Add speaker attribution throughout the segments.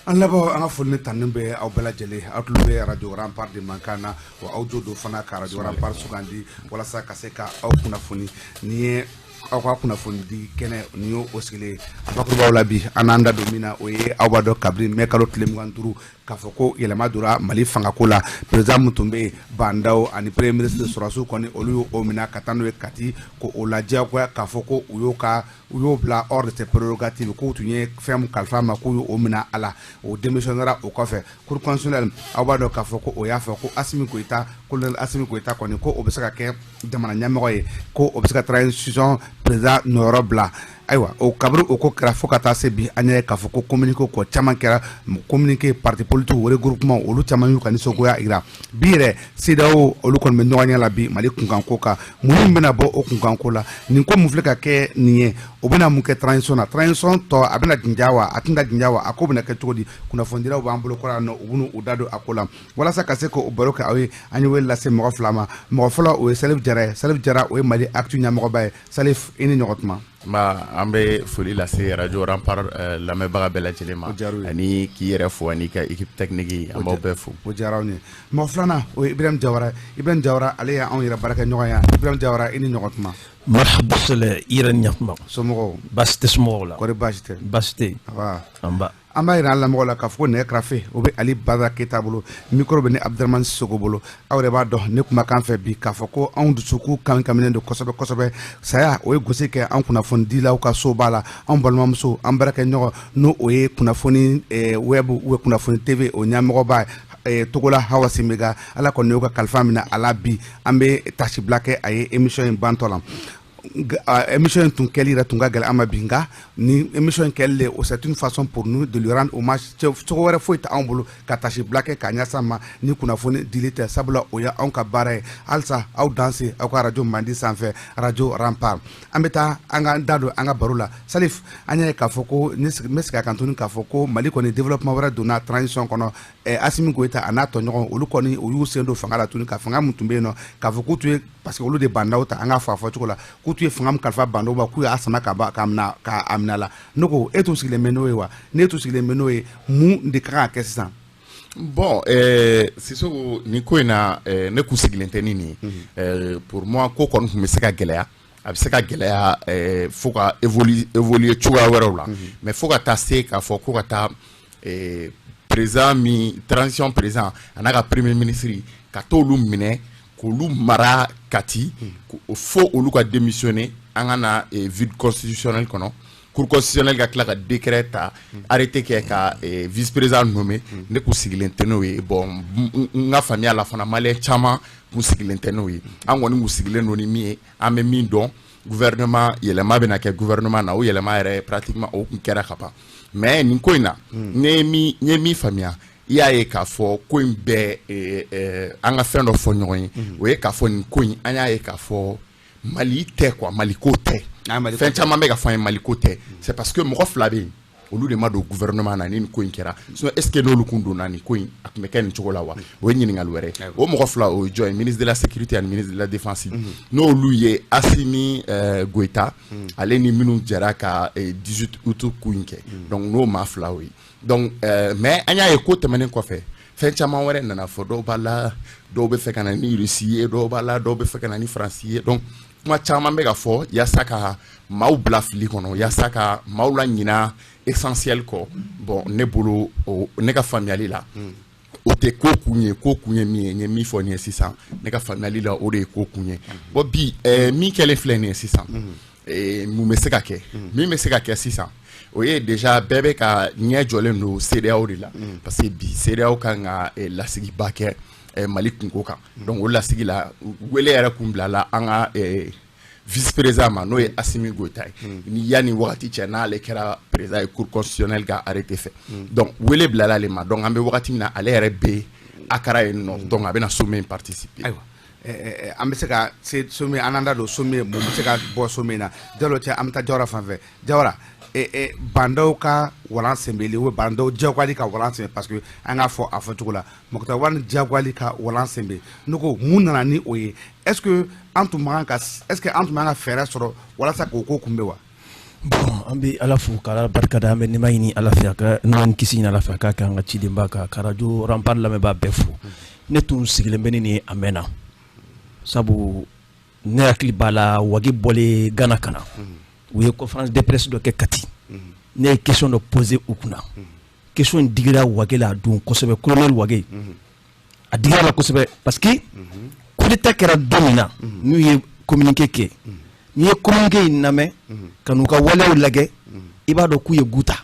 Speaker 1: An laban, an ka foli ni tanu bɛ aw bɛɛ lajɛlen. Aw tulo bɛ Radio Rempart de mankan na wa aw jo don fana ka Radio Rempart sugandi walasa ka se ka aw kunnafoni. Ni ye aw ka kunnafoni di kɛnɛ ni y'o o sigilen a bakurubaw la bi, an n'an da don min na, o ye aw b'a dɔn kabini mɛ kalo tile 25 k'a fɔ ko yɛlɛma donna Mali fangako la. Président min tun bɛ yen, Bah N'Daw, ani premier ministre, sɔrɔdasiw kɔni, olu y'o o minɛ ka taa n'o ye Kati ko o ladiyagoya k'a fɔ ko u y'o ka u y'o bila hors de ses prérogatives, k'u tun ye fɛn min kalifa ma, k'u y'o minɛ a la, o démissionnera. O kɔfɛ, Cour constitutionnelle, aw b'a dɔn k'a fɔ ko o y'a fɔ ko Assimi Goïta, colonel Assimi Goïta kɔni, ko o bɛ se ka kɛ jamana ɲɛmɔgɔ ye, ko o bɛ se ka transition président nɔyɔrɔ bila. Ayiwa, o kabini o ko kɛra fo ka taa se bi, an ye k'a fɔ ko communiqué ko caman kɛra, communiqué parti politique, regroupement, olu caman y'u ka nisɔngoya jira. Bi yɛrɛ, CEDEAO, olu kɔni bɛ ɲɔgɔn ɲɛ la bi Mali kunkanko kan. Mun bɛna bɔ o kunkanko la? Nin ko mun filɛ ka kɛ nin ye, o bɛna mun kɛ transition na? Transition tɔ, a bɛna jinja wa, a tɛna jinja wa? A ko bɛna kɛ cogo di? Kunnafonidilaw b'an bolo kɔrɔ yan nɔ, u bɛna u da don a ko la walasa ka se k'o baro kɛ aw ye. An ye wele lase mɔgɔ fila ma. Mɔgɔ fɔlɔ, o ye Salif Jara ye. Salif Jara, o ye Mali Actu ɲɛmɔgɔba ye. Salif, i ni ɲɔgɔn tuma.
Speaker 2: An bɛ foli lase Radio Rempart lamɛnbaga bɛɛ lajɛlen ma ani k'i yɛrɛ fo ani ka équipe technique, an b'aw bɛɛ fo.
Speaker 1: O diyara anw ye. Mɔgɔ filanan, o ye Ibrahim Jawara. Ibrahim Jawara, ale ye anw yɛrɛ baarakɛ ɲɔgɔn ye. Ibrahim Jawara, i ni ɲɔgɔn tuma.
Speaker 3: Marhaba Sɛlɛ, i yɛrɛ ni ɲakuma.
Speaker 1: Somɔgɔw?
Speaker 3: Baasi tɛ somɔgɔw la.
Speaker 1: Kɔri baasi tɛ?
Speaker 3: Baasi tɛ. Anba.
Speaker 1: An b'a yira an lamɔgɔ la k'a fɔ ko nɛgɛ karafe, o bɛ Ali Bada Keyita bolo, micro bɛ ni Abudramani Sisoko bolo. Aw yɛrɛ b'a dɔn ne kumakan fɛ bi k'a fɔ ko anw dusukun kami kaminen don kosɛbɛ kosɛbɛ. Saya, o ye gosi kɛ an kunnafonidilaw ka soba la. Anw balimamuso, an baarakɛ ɲɔgɔn, n'o o ye kunnafoni web ou kunnafoni TV o ɲɛmɔgɔba Togola Hawa Simbega, Ala kɔni y'o ka kalifa minɛ a la bi. An bɛ tasibila kɛ a ye émission in bantɔ la. Émission in tun kɛli yɛrɛ tun ka gɛlɛn an ma bi, nka ni émission in kɛli le, c'est une façon pour nous de lui rendre hommage. Cogo wɛrɛ foyi tɛ anw bolo ka tasibila kɛ k'a ɲɛsin ma ni kunnafoni dili tɛ, sabula o ye anw ka baara ye. Halisa aw danse aw ka radio mandi sanfɛ, Radio Rempart. An bɛ taa an ka da don an ka baro la. Salif, an y'a ye k'a fɔ ko n bɛ segin a kan tuguni k'a fɔ ko Mali kɔni, développement wɛrɛ donna transition kɔnɔ. Assimi Goïta a n'a tɔɲɔgɔn, olu kɔni, u y'u sen don fanga la tuguni ka fanga min tun bɛ yen nɔ, k'a fɔ k'u tun ye, parce que olu de Bah N'Daw ta, an k'a fɔ a fɔcogo la, k'u tun ye fanga min kalifa Bah N'Daw ma, k'u y'a sama ka ban k'a minɛ k'a minɛ a la. Ne ko, e tun sigilen bɛ n'o ye wa? Ne tun sigilen bɛ n'o ye, mun de kan ka kɛ sisan?
Speaker 2: Bon, Sisoko, nin ko in na, ne kun sigilen tɛ ni nin ye. Pour moi, ko kɔni tun bɛ se ka gɛlɛya, a bɛ se ka gɛlɛya fo ka évoluer cogoya wɛrɛw la, mais fo ka taa se k'a fɔ ko ka taa président min, transition président a n'a ka premier ministre, ka t'olu minɛ k'olu mara Kati fo olu ka démissionner, an ka na vide constitutionnel kɔnɔ, Cour constitutionnelle ka tila ka décret ta, arrêté kɛ ka vice président nommé, ne kun sigilen tɛ n'o ye. Bon, n ka faamuya la fana, malien caman kun sigilen tɛ n'o ye. An kɔni kun sigilen don ni min ye, an bɛ min dɔn, gouvernement yɛlɛma bɛna kɛ gouvernement na, o yɛlɛma yɛrɛ pratiquement o kun kɛra ka ban. Mais nin ko in na, ne ye min, n ye min faamuya, i y'a ye k'a fɔ ko in bɛɛ, an ka fɛn dɔ fɔ ɲɔgɔn ye, o ye k'a fɔ nin ko in, an y'a ye k'a fɔ Mali tɛ quoi, Mali ko tɛ. Fɛn caman bɛ ka fɔ an ye, Mali ko tɛ. C'est parce que mɔgɔ fila bɛ yen, olu de ma don gouvernement na ni nin ko in kɛra. Sinon, est ce que n'olu kun donna nin ko in, a tun bɛ kɛ nin cogo la wa? O ye ɲininkali wɛrɛ ye. O mɔgɔ fila, o ye jɔn ye? Ministre de la Sécurité ani ministre de la Défense, n'olu ye Assimi Goïta, ale ni minnu jɛra ka 18 août coup in kɛ. Donc n'o maa fila o ye. Donc mais an y'a ye ko tɛmɛnen kɔfɛ, fɛn caman wɛrɛ nana fɔ. Dɔw b'a la, dɔw bɛ fɛ ka na ni Russie ye, dɔw b'a la, dɔw bɛ fɛ ka na ni Faransi ye. Donc kuma caman bɛ ka fɔ yaasa ka maaw bila fili kɔnɔ, yaasa ka maaw la ɲina essentiel kɔ. Bon, ne bolo, o ne ka faamuyali la, o tɛ ko kun ye. Ko kun ye min ye, n ye min fɔ nin ye sisan, ne ka faamuyali la, o de ye ko kun ye. Bon, bi min kɛlen filɛ nin ye sisan, mun bɛ se ka kɛ? Min bɛ se ka kɛ sisan, o ye déjà bɛɛ bɛ ka ɲɛ jɔlen don CEDEAO de la, parce que bi CEDEAO kan ka lasigiba kɛ Mali kunko kan. Donc o lasigi la, wele yɛrɛ kun bilala an ka vice président ma, n'o ye Assimi Goïta ye, ni yanni wagati cɛ n'ale kɛra président ye Cour constitutionnelle ka arrêté fɛ. Donc wele bilala ale ma. Donc an bɛ wagati min na, ale yɛrɛ bɛ Accra yen nɔ, donc a bɛna sommet in participer.
Speaker 1: Ayiwa, an bɛ se ka se sommet, an n'an da don sommet, mun bɛ se ka bɔ sommet na? Jalo cɛ, an bɛ taa Jawara fan fɛ. Jawara, Bah N'Daw ka walan senbeli ou Bah N'Daw diyagoyali ka walan sen, parce que an k'a fɔ a fɔcogo la, Moctar Ouane diyagoyali ka walan sen bɛ, ne ko mun nana ni o ye? Est ce que an tun man kan ka, est ce que an tun man kan ka fɛɛrɛ sɔrɔ walasa k'o ko kunbɛn wa?
Speaker 3: Bon, an bɛ Ala fo k'Ala barika da, an bɛ nɛma ɲini Ala fɛ, a ka nɛma ni kisi ɲini Ala fɛ, a k'a kɛ an ka cidenba kan, ka radio Rempart lamɛnbaa bɛɛ fo. Ne tun sigilen bɛ ni nin ye a mɛnna, sabu ne hakili b'a la, Wage bɔlen Gana ka na, u ye conférence de presse dɔ kɛ Kati. Ne ye question dɔ poser u kunna. Question in digira Wage la a don kosɛbɛ, colonel Wage. A digira la kosɛbɛ parce que coup d'état kɛra don min na, n'u ye communiqué kɛ, n'i ye communiqué in lamɛn ka n'u ka waleyaw lajɛ, i b'a dɔn k'u ye gu ta.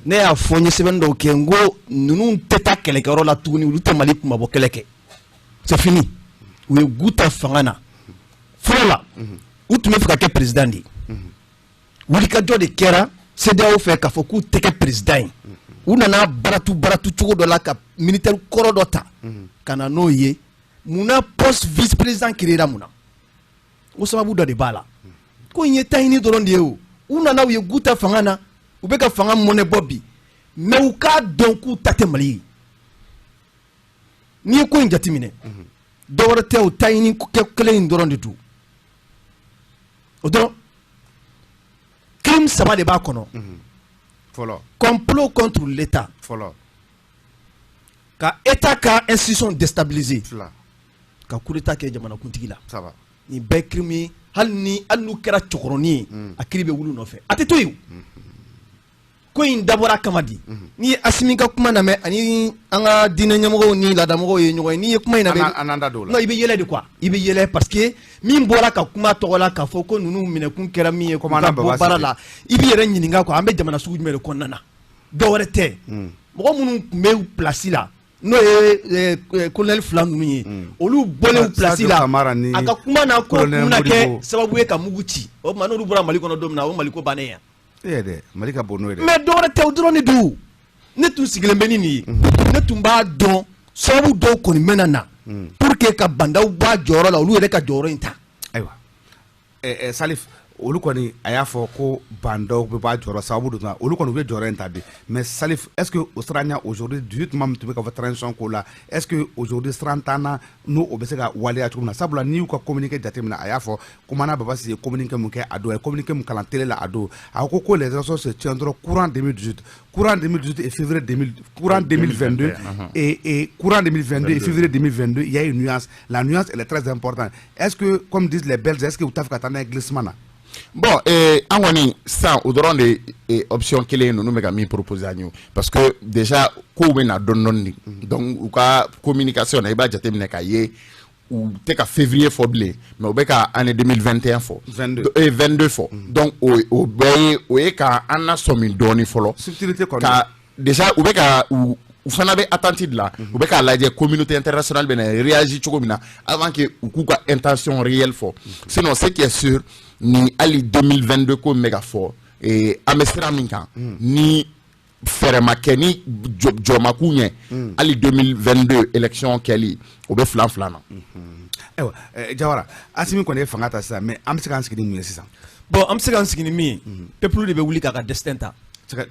Speaker 3: Ne y'a fɔ, n ye sɛbɛnni dɔw kɛ, n ko ninnu tɛ taa kɛlɛkɛyɔrɔ la tuguni, olu tɛ Mali kunmabɔ kɛlɛ kɛ, c'est fini. U ye gu ta fanga na. Fɔlɔ la, u tun bɛ fɛ ka kɛ président de ye. Wulikajɔ de kɛra CEDEAO fɛ k'a fɔ k'u tɛ kɛ président ye. U nana baratu baratu cogo dɔ la ka militaire kɔrɔ dɔ ta ka na n'o ye. Munna poste vice président créera? Mun na? O sababu dɔ de b'a la. Ko in ye taɲini dɔrɔn de ye. O u nana, u ye gu ta fanga na, u bɛ ka fanga mɔnɛ bɔ bi, mais u k'a dɔn k'u ta tɛ Mali ye. N'i ye ko in jateminɛ, dɔ wɛrɛ tɛ, o taɲini kɛ kelen in dɔrɔn de don. O dɔrɔn, crime saba de b'a kɔnɔ.
Speaker 1: Fɔlɔ.
Speaker 3: Complot contre l'État.
Speaker 1: Fɔlɔ.
Speaker 3: Ka État ka institution déstabiliser.
Speaker 1: Fila.
Speaker 3: Ka coup d'état kɛ jamanakuntigi la.
Speaker 1: Saba.
Speaker 3: Nin bɛɛ crime ye. Hali n'u kɛra cɛkɔrɔnin ye, a kiiri bɛ wuli u nɔfɛ, a tɛ to yen. Ko in dabɔra a kama di. N'i ye Asimi ka kuma lamɛn ani an ka diinɛ ɲɛmɔgɔw ni laadamɔgɔw ye ɲɔgɔn ye, n'i ye kuma in lamɛn,
Speaker 1: An n'an da don o la.
Speaker 3: Non, i bɛ yɛlɛ de quoi, i bɛ yɛlɛ parce que min bɔra ka kuma tɔgɔ la k'a fɔ ko ninnu minɛkun kɛra min ye k'u ka
Speaker 1: Commandant
Speaker 3: bɔ
Speaker 1: Baba
Speaker 3: baara
Speaker 1: Sise.
Speaker 3: la, i b'i yɛrɛ ɲininka quoi, an bɛ jamana sugu jumɛn de kɔnɔna na? Dɔ wɛrɛ tɛ, mɔgɔ minnu tun bɛ place la, n'o ye colonel fila ninnu ye, olu bɔlen place
Speaker 1: Sadio
Speaker 3: la,
Speaker 1: Kamara ni
Speaker 3: a ka kuma na ko
Speaker 1: colonel
Speaker 3: bɛna kɛ
Speaker 1: Modibo.
Speaker 3: sababu ye ka mugu ci. O tuma n'olu bɔra Mali kɔnɔ don min na, o Mali ko bannen yan.
Speaker 1: E yɛrɛ dɛ, Mali ka bon n'o ye dɛ.
Speaker 3: Mais dɔ wɛrɛ tɛ, o dɔrɔn de don. Ne tun sigilen bɛ ni nin ye, ne tun b'a dɔn sababu dɔw kɔni mɛna na pour que ka bandaw bɔ a jɔyɔrɔ la, olu yɛrɛ ka jɔyɔrɔ in ta.
Speaker 1: Ayiwa, Salif, olu kɔni a y'a fɔ ko bandaw bɛ bɔ a jɔyɔrɔ sababu dɔ la, olu kɔni u bɛ jɔyɔrɔ in ta bi. Mais Salif, est ce que o sira ɲɛ aujourd'hui du tuma min tun bɛ ka fɔ transition ko la, est ce que aujourd'hui siran t'an na n'o o bɛ se ka waleya cogo min na? Sabula n'i y'u ka communiqué jateminɛ, a y'a fɔ Commandant Baba Sise ye communiqué mun kɛ a don, a ye communiqué mun kalan télé la a don, a ko ko les élections se tiendront courant 2018, courant 2018 et février 2000, courant 2022 et courant 2022 et février 2022, il y a une nuance. La nuance, elle est très importante. Est-ce que, comme disent les Belges, est-ce que u t'a fɛ ka taa n'a ye glissement na?
Speaker 2: Bon, an kɔni sisan o dɔrɔn de option kelen ye ninnu bɛ ka min proposer an ye o. Parce que déjà kow bɛ na dɔɔni dɔɔni de. Donc u ka communication na, i b'a jateminɛ k'a ye u tɛ ka février fɔ bilen, mais u bɛ ka année 2021 fɔ.
Speaker 1: 22.
Speaker 2: 22 fɔ. Donc o bɛɛ ye o ye ka an lasɔmi dɔɔni fɔlɔ.
Speaker 1: Subtilité kɔni.
Speaker 2: Ka déjà u bɛ ka u fana bɛ attente de la, u bɛ k'a lajɛ communauté internationale bɛ na réagir cogo min na avant que u k'u ka intention réelle fɔ. Sinon, ce qui est sûr, ni hali 2022 ko min bɛ ka fɔ, an bɛ sira min kan, ni fɛɛrɛ ma kɛ, ni jɔ ma k'u ɲɛ, hali 2022 élection kɛli, o bɛ filan filan na.
Speaker 1: Ayiwa, Jawara, Asimi kɔni ye fanga ta sisan, mais an bɛ se k'an sigi ni mun ye sisan?
Speaker 3: Bon, an bɛ se k'an sigi ni min ye, peuple de bɛ wuli k'a ka destin ta.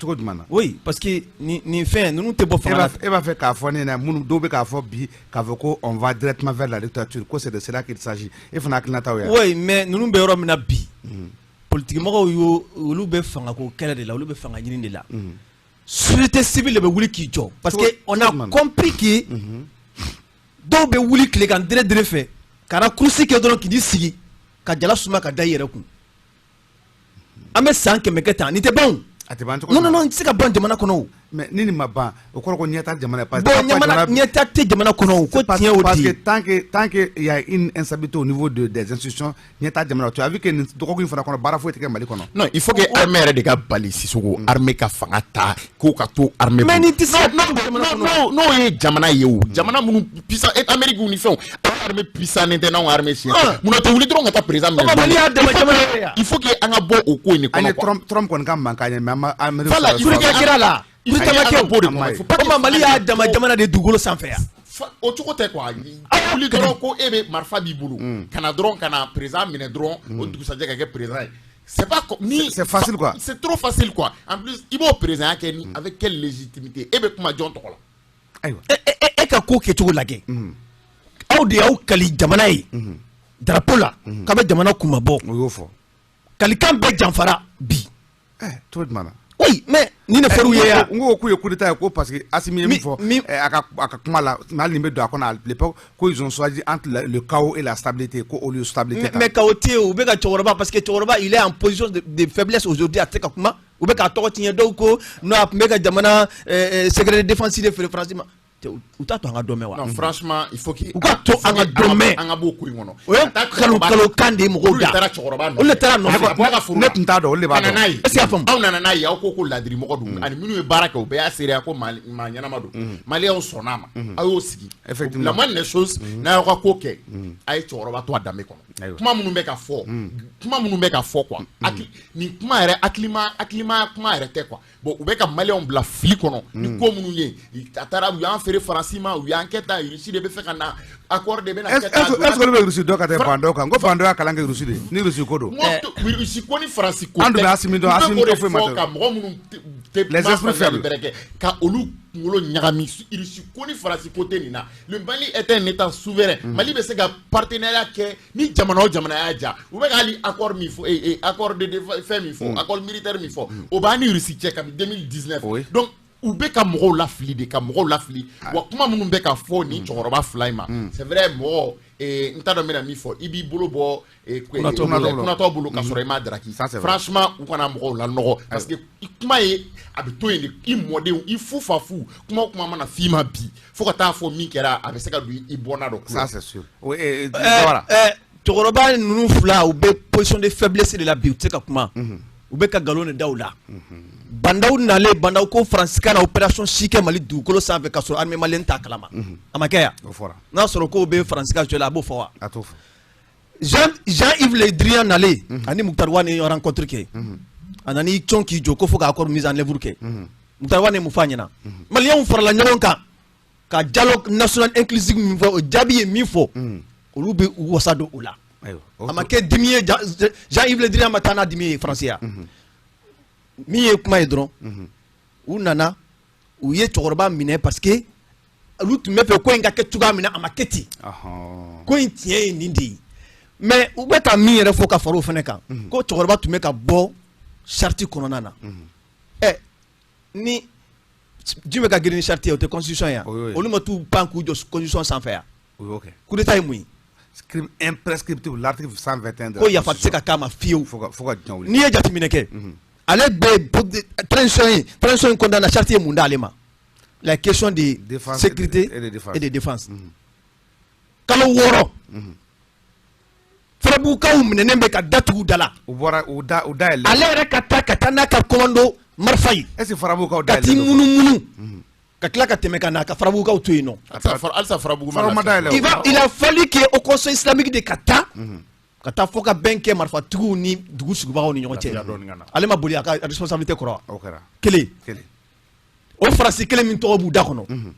Speaker 1: Cogo jumɛn na?
Speaker 3: Oui, parce que nin fɛn ninnu tɛ bɔ
Speaker 1: E
Speaker 3: fanga la.
Speaker 1: E b'a fɛ k'a fɔ ne ɲɛna, minnu dɔw bɛ k'a fɔ bi k'a fɔ ko on va directement vers la dictature, ko c'est de cela qu'il s'agit, e fana hakilina t'aw ye?
Speaker 3: Oui, mais ninnu bɛ yɔrɔ min na bi, politique mɔgɔw y'o, olu bɛ fangako kɛlɛ de la, olu bɛ fanga ɲini de la. Société civile de bɛ wuli k'i jɔ parce que on a
Speaker 1: Cogo jumɛn na?
Speaker 3: compris que dɔw bɛ wuli tilegan dere dere fɛ ka raccourci kɛ dɔrɔn k'i sigi ka jala suma ka da i yɛrɛ kun. An bɛ san 100 kɛ tan, nin tɛ ban o.
Speaker 1: A tɛ ban cogo
Speaker 3: Non, non,
Speaker 1: jumɛn?
Speaker 3: non, n tɛ se ka ban jamana kɔnɔ o.
Speaker 1: Mais ni nin ma ban, o kɔrɔ ko ɲɛ t'a jamana ye, parce que
Speaker 3: Bon, ɲamana ɲɛta tɛ jamana kɔnɔ o, ko tiɲɛ o
Speaker 1: parce
Speaker 3: di.
Speaker 1: que tant que il y a une instabilité au niveau des institutions, ɲɛ t'a jamana. Tu as vu que nin dɔgɔkun in fana kɔnɔ, baara foyi tɛ kɛ Mali kɔnɔ.
Speaker 2: Non, il faut que armée yɛrɛ de ka bali Sisoko, armée ka fanga ta k'o ka to armée
Speaker 3: Mais
Speaker 2: bolo.
Speaker 3: nin tɛ se ka
Speaker 2: Non,
Speaker 3: ban jamana
Speaker 2: non,
Speaker 3: kɔnɔ.
Speaker 2: non, n'o ye jamana ye o, jamana minnu puissant, Amérique ni fɛnw, an ka armée puissant tɛ n'anw ka armée siɲɛ.
Speaker 3: Ah.
Speaker 2: Munna tɛ wuli dɔrɔn ka taa président minɛ?
Speaker 3: O ma Mali y'a dama jamana ye yan.
Speaker 2: Il faut que an ka bɔ o ko in de
Speaker 1: An ye
Speaker 2: kɔnɔ quoi.
Speaker 1: Trump kɔni ka mankan ye, mais an ma Amérique
Speaker 2: Voilà, il faut
Speaker 3: Coup d'état
Speaker 2: que
Speaker 3: kɛra la.
Speaker 2: il faut
Speaker 3: Coup d'état
Speaker 2: que
Speaker 3: ma
Speaker 2: an
Speaker 3: kɛ
Speaker 2: ka
Speaker 3: o.
Speaker 2: bɔ o de
Speaker 1: An ma
Speaker 2: kɔnɔ.
Speaker 1: ye.
Speaker 2: Il faut pas
Speaker 3: O ma Mali y'a dama jamana de dugukolo sanfɛ yan.
Speaker 2: O cogo tɛ quoi. Wuli dɔrɔn ko e bɛ marifa b'i bolo ka na dɔrɔn ka na président minɛ dɔrɔn, o dugusajɛ ka kɛ président ye. C'est pas ni
Speaker 1: C'est facile, quoi.
Speaker 2: C'est trop facile quoi. En plus, i b'o président kɛ ni avec quelle légitimité? E bɛ kuma jɔn tɔgɔ la?
Speaker 1: Ayiwa.
Speaker 3: E ka ko kɛcogo lajɛ, aw de y'aw kali jamana ye drapeau la k'a bɛ jamana kunmabɔ.
Speaker 1: O y'o fɔ.
Speaker 3: Kalikan bɛɛ janfara bi.
Speaker 1: Cogo jumɛn na?
Speaker 3: Oui, mais ni ne fɔr'u ye yan.
Speaker 1: N ko k'u ye coup d'état ye ko parce que Assimi ye min fɔ a ka kuma la, hali nin bɛ don a kɔnɔ à l'époque, ko ils ont choisi entre le chaos et la stabilité, ko olu ye stabilité ta.
Speaker 3: Mais chaos tɛ yen, u bɛ ka cɛkɔrɔba, parce que cɛkɔrɔba, il est en position de faiblesse aujourd'hui, a tɛ se ka kuma. U bɛ k'a tɔgɔ tiɲɛ, dɔw ko non, a tun bɛ ka jamana secret de défense de feere Faransi ma. U t'a to an ka dɔn mɛn wa?
Speaker 2: Non, franchement, il faut que
Speaker 3: u ka to an ka dɔn mɛn.
Speaker 2: An ka b'o ko in kɔnɔ.
Speaker 3: O ye kalo kalo kan de ye mɔgɔw da.
Speaker 2: Olu taara cɛkɔrɔba nɔfɛ.
Speaker 3: Olu de taara nɔfɛ.
Speaker 1: Ne tun t'a dɔn, olu de b'a dɔn.
Speaker 3: Est-ce que y'a faamu?
Speaker 2: Aw nana n'a ye, aw ko ko ladirimɔgɔ don, ani minnu ye baara kɛ, o bɛɛ y'a seereya ko maa ɲɛnama don. Maliyɛnw sɔnn'a ma. Aw y'o sigi.
Speaker 1: Effectivement.
Speaker 2: La moindre des choses, n'a y'aw ka ko kɛ, a ye cɛkɔrɔba to a danbe kɔnɔ. Kuma minnu bɛ ka fɔ, kuma minnu bɛ ka fɔ quoi. Nin kuma yɛrɛ hakilima kuma yɛrɛ tɛ quoi. Bon, u bɛ ka maliyɛnw bila fili kɔnɔ ni ko minnu ye. A taara, u y'an feere Faransi ma, u y'an kɛ tan, Russie de bɛ fɛ ka na, accord de bɛ na kɛ tan.
Speaker 1: Est-ce que olu bɛ Russie dɔn ka tɛmɛ Ba Ndaw kan? N ko Ba Ndaw y'a kalan kɛ Russie de, ni Russie ko don.
Speaker 2: Russie ko ni Faransi ko tɛ.
Speaker 1: An dun bɛ Assimi dɔn, Assimi tɛ foyi ma
Speaker 2: tɛ. Ka mɔgɔ minnu tɛ
Speaker 1: les esprits faibles
Speaker 2: bɛrɛ kɛ, ka olu kunkolo ɲagami. Russie ko ni Faransi ko tɛ nin na. Le Mali est un état souverain. Mali bɛ se ka partenariat kɛ ni jamana o jamana y'a ja. U bɛ ka hali accord min fɔ, accord de fɛn min fɔ, accord militaire min fɔ, o b'an ni Russie cɛ kabini 2019. Donc u bɛ ka mɔgɔw lafili de, ka mɔgɔw lafili. Wa kuma minnu bɛ ka fɔ nin cɛkɔrɔba fila in ma, c'est vrai, mɔgɔ n t'a dɔn n bɛna min fɔ, i b'i bolo bɔ kunatɔ bolo ka sɔrɔ i m'a daraki. Franchement, u kana mɔgɔw lanɔgɔ, parce que kuma ye a bɛ to yen de, i mɔdenw, i fu fa fu, kuma o kuma mana f'i ma bi, fo ka taa fɔ min kɛra, a bɛ se ka don i bɔnna dɔ.
Speaker 1: Ça c'est sûr. Voilà.
Speaker 3: Cɛkɔrɔba ninnu fila, u bɛ position de faiblesse de la bi, u tɛ se ka kuma. U bɛ ka nkalon de da u la. Ba Ndaw nalen, Ba Ndaw ko Faransi ka na opération si kɛ Mali dugukolo sanfɛ ka sɔrɔ armée malienne t'a kalama. A ma kɛ yan. N'a sɔrɔ k'o bɛ Faransi ka jɔ la, a b'o fɔ wa? Jean-Yves Le Drian nalen, ani Moctar Ouane ye rencontre kɛ. A nan'i cɔn k'i jɔ ko fo ka accord mise en œuvre kɛ. Moctar Ouane ye mun fɔ a ɲɛna? Maliyɛnw farala ɲɔgɔn kan ka dialogue national inclusif min fɔ, o jaabi ye min fɔ, olu bɛ u wasa don o la. A ma kɛ dimi ye, Jean-Yves Le Drian ma taa n'a dimi ye Faransi ya. Min ye kuma ye dɔrɔn, u nana, u ye cɛkɔrɔba minɛ parce que olu tun bɛ fɛ ko in ka kɛ cogoya min na, a ma kɛ ten. Ko in tiɲɛ ye nin de ye. Mais u bɛ ka min yɛrɛ fɔ ka fara o fana kan, ko cɛkɔrɔba tun bɛ ka bɔ charte kɔnɔna na. Ɛ, ni ji bɛ ka girin ni charte ye, o tɛ constitution ye, olu ma t'u pan k'u jɔ constitution sanfɛ yan. Coup d'état ye mun ye?
Speaker 1: Crime imprescriptible, l'article 121 de
Speaker 3: la. Ko yafa tɛ se ka k'a ma fiyewu.
Speaker 1: Fo ka diɲɛ wuli.
Speaker 3: N'i ye jateminɛ kɛ, ale bɛ transition in, transition in kɔnɔna na, charte ye mun d'ale ma? La question de sécurité et de défense. Kalo 6, Farabugukaw minɛnen bɛ ka datugu da la.
Speaker 1: U bɔra u da u da yɛlɛ.
Speaker 3: Ale yɛrɛ ka taa n'a ka commando marifa ye.
Speaker 1: Est ce que Farabugukaw da
Speaker 3: Ka t'i munumunu, ka tila ka tɛmɛ ka na ka Farabugukaw to yen nɔ.
Speaker 2: Halisa Farabugu
Speaker 1: ma dayɛlɛ.
Speaker 3: Il a fallu que au Conseil islamique de ka taa fɔ ka bɛn kɛ marifatigiw ni dugu sigibagaw ni ɲɔgɔn cɛ. Ale ma boli a ka responsabilité kɔrɔ wa?
Speaker 1: O kɛra.
Speaker 3: Kelen. O Faransi kelen min tɔgɔ b'u da kɔnɔ.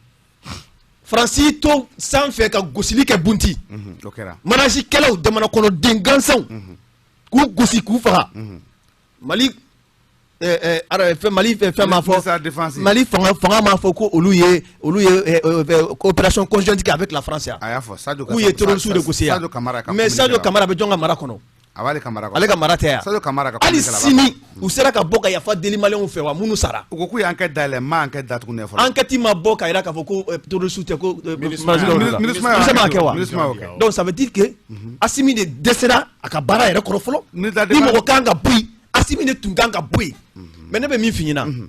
Speaker 3: Faransi to sanfɛ ka gosili kɛ Bunti.
Speaker 1: O kɛra.
Speaker 3: Manasi kɛlaw, jamana kɔnɔden gansanw, k'u gosi k'u faga. Mali fɛn, Mali fɛn m'a fɔ, Mali fanga m'a fɔ ko olu ye opération conjointe kɛ avec la France
Speaker 1: yan. A y'a fɔ Sadio.
Speaker 3: K'u ye terroristes de gosi yan.
Speaker 1: Sadio Kamara ka
Speaker 3: Mais Sadio Kamara bɛ jɔn ka mara kɔnɔ?
Speaker 1: A b'ale ka mara kɔnɔ.
Speaker 3: Ale ka mara tɛ yan.
Speaker 1: Sadio Kamara ka
Speaker 3: Hali sini, u sera ka bɔ ka yafa deli maliyɛnw fɛ wa, minnu sara?
Speaker 1: U ko k'u ye enquête dayɛlɛ, ma enquête datugu ne fɔlɔ.
Speaker 3: Enquête ma bɔ ka jira k'a fɔ ko terroristes tɛ ko.
Speaker 1: MINUSMA
Speaker 3: m'a kɛ wa?
Speaker 1: MINUSMA y'o kɛ.
Speaker 3: Donc ça veut dire que Assimi de dɛsɛra a ka baara yɛrɛ kɔrɔ fɔlɔ. Ni mɔgɔ kan ka bɔ yen, Assimi de tun kan ka bɔ yen. Mais ne bɛ min f'i ɲɛna,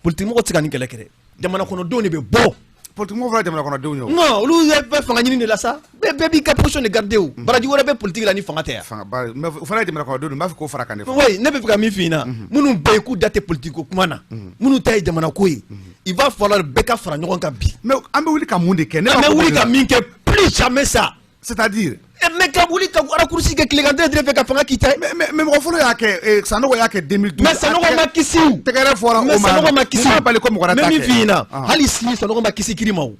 Speaker 3: politique mɔgɔ tɛ se ka nin kɛlɛ kɛ dɛ, jamana kɔnɔdenw de bɛ bɔ.
Speaker 1: Politique mɔgɔw fana jamana kɔnɔdenw ye o.
Speaker 3: Non, olu bɛ fanga ɲini de la sa, bɛɛ b'i ka position de garder o. Baraji wɛrɛ bɛ politique la ni fanga tɛ yan.
Speaker 1: Fanga ba, mais o fana ye jamana kɔnɔdenw, n b'a fɛ k'o fara kan de.
Speaker 3: Oui, ne bɛ fɛ ka min f'i ɲɛna, minnu bɛɛ ye k'u da tɛ politique ko kuma na, minnu ta ye jamana ko ye, il va falloir bɛɛ ka fara ɲɔgɔn kan bi.
Speaker 1: Mais an bɛ wuli ka mun de kɛ?
Speaker 3: An bɛ wuli ka min kɛ, plus jamais ça.
Speaker 1: C'est-à-dire?
Speaker 3: Mais ka wuli ka raccourci kɛ tilegan tɛ fɛ ka fanga k'i ta ye.
Speaker 1: Mais mɔgɔ fɔlɔ y'a kɛ, Sanogo y'a kɛ 2012.
Speaker 3: Mais Sanogo ma kisi o.
Speaker 1: Tɛgɛrɛ fɔra o ma.
Speaker 3: Mais Sanogo ma kisi.
Speaker 1: Mun b'a bali ko mɔgɔ wɛrɛ t'a kɛ?
Speaker 3: N bɛ min f'i ɲɛna, hali sini Sanogo ma kisi kiri ma o.